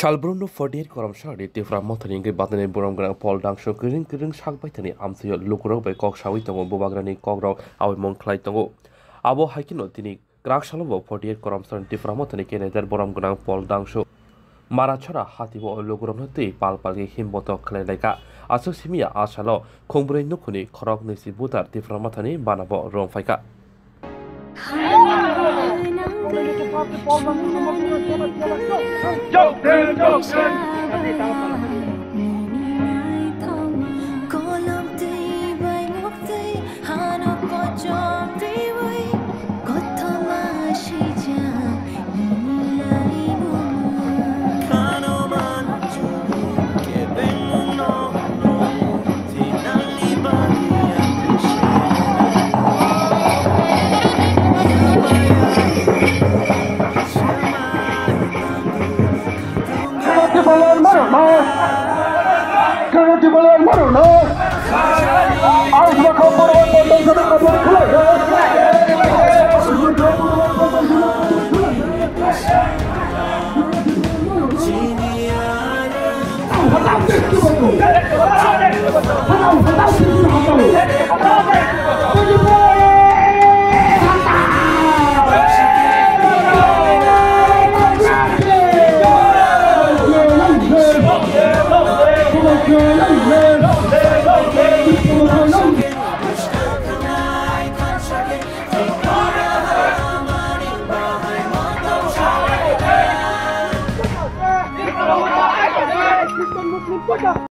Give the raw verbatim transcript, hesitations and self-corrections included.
Salbrumno forty eight Koromsarani Tipra Mothani wngwi bathani borom gwnang Paul Dangso kwrwng kwrwng sak baithani amtwio lukurok bai kok sawi tongo, bubagrani kokrok awi mung khlai tongo. Abo hai kheno tini kwrak salo bo forty eight Koromsarani Tipra Mothani candidate borom gwnang Paul Dangso Marachora hatio lukurokno twi pal palwi himbotok khlai laikha. Aswk simi ya a salo khungbrwi nukhuni khorok nisi butar Tipra Mothani bana bo rwng phaikha.